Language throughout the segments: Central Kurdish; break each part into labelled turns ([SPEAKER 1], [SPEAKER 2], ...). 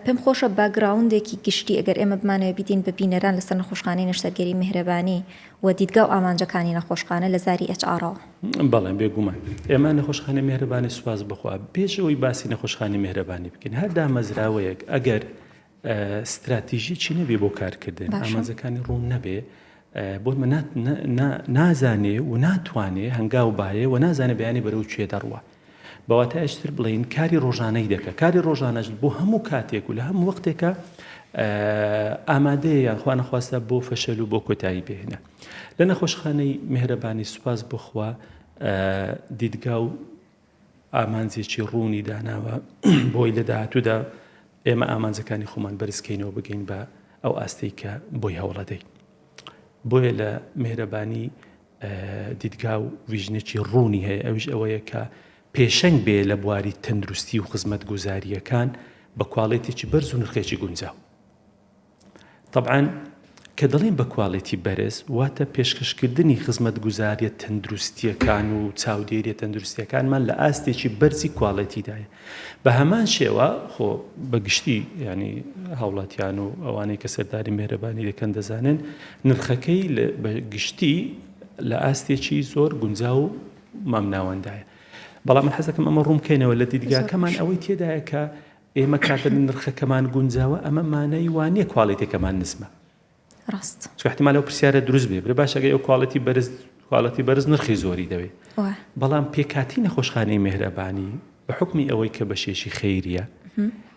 [SPEAKER 1] پێم خۆشە background ێکی گشتی ئەگەر ئێمە بمانەوێ بیدین بە بینەران لەسەر نەخۆشخانەی نەشتەرگەری میهرەبانی و دیدگا و ئامانجەکانی نەخۆشخانە لە زاری HR ەوە.
[SPEAKER 2] بەڵێ بێگومان ئێمە نەخۆشخانەی میهرەبانی سوپاس بخوا پێش ئەوەی باسی نەخۆشخانەی میهرەبانی بکەین هەر دامەزراوەیەک ئەگەر ستراتیژیی نەبێ بۆ کارکردن ئامانجەکانی ڕوون نەبێ بۆ نازانێ و ناتوانێ هەنگاو باێ و نازانێ بەیانی بەرەو کوێ دەڕوا. بە واتایەکی تر بڵێین کاری ڕۆژانەی دەکا کاری ڕۆژانەش بۆ هەموو کاتێک و لە هەموو وەختێکە ئامادەیە یان خوا نەخواستە بۆ فەشەل و بۆ کۆتایی پێهێنا لە نەخۆشخانەی مهرەبانی سوپاس بخوا دیدگا و ئامانجێکی ڕوونی داناوە بۆی لە داهاتوودا ئێمە ئامانجەکانی خۆمان بەرزکەینەوە بگەین بە ئەو ئاستەی کە بۆی هەوڵەدەین بۆیە لە مهرەبانی دیدگا و vision ێکی ڕوونی هەیە ئەویش ئەوەیە کە پێشەنگ بێ لە بواری تەندروستی و خزمەتگوزارییەکان بە quality ێکی بەرز و نرخێکی گونجاو. تەبعەن کە دەڵێین بە quality بەرز واتە پێشکەشکردنی خزمەتگوزارییە تەندروستییەکان و چاودێرییە تەندروستییەکانمان لە ئاستێکی بەرزی quality دایە. بە هەمان شێوە خۆ بە گشتی ینی هاوڵاتیان و ئەوانەی کە سەرداری مێرەبانی دەکەن دەزانن نرخەکەی بە گشتی لە ئاستێکی زۆر گونجاو و مامناوەندایە بەڵام من حەزەکەم ئەمە ڕوون بکەینەوە لە دیدگاکەمان ئەوەی تێدایە کە ئێمە کاتە نرخەکەمان گونجاوە ئەمە مانای وانە quality ەکەمان نزمە
[SPEAKER 1] ڕاست
[SPEAKER 2] چونکە احتمال ئەو پرسیارە دروست بێ برێ باشە ئەگەر ئەو quality بەرز quality بەرز نرخی زۆری دەوێ بەڵام پێکاتی نەخۆشخانەی مهرەبانی بە حکمی ئەوەی کە بەشێکی خەیریە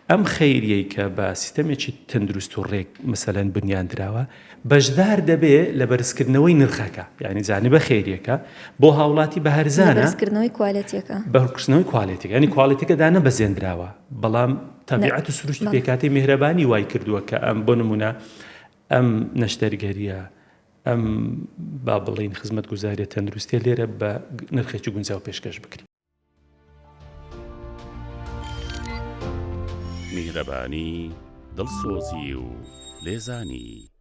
[SPEAKER 2] ئەم خەیریەی کە بە سیستەمێکی تەندروست و ڕێک مەسەلەن بنیاندراوە بەشدار دەبێ لە بەرزکردنەوەی نرخەکە یعنی جانبە خێریەکە بۆ هاوڵاتی بە هەرزانە
[SPEAKER 1] بەرزکردنەوەی quality ەکە
[SPEAKER 2] بەرزکردنەوەی quality ەکە یعنی quality ەکە دانەبەزێندراوە بەڵام تەبیعەت و سروشتی پێکهاتەی میهرەبانی وای کردووە کە ئەم بۆ نمونە ئەم نەشتەرگەریە ئەم با بڵین خزمەتگوزاریە تەندروستیە لێرە بە نرخێکی گونجاو پێشکەش بکری.
[SPEAKER 3] میهرەبانی، دڵسۆزی و لێزانی.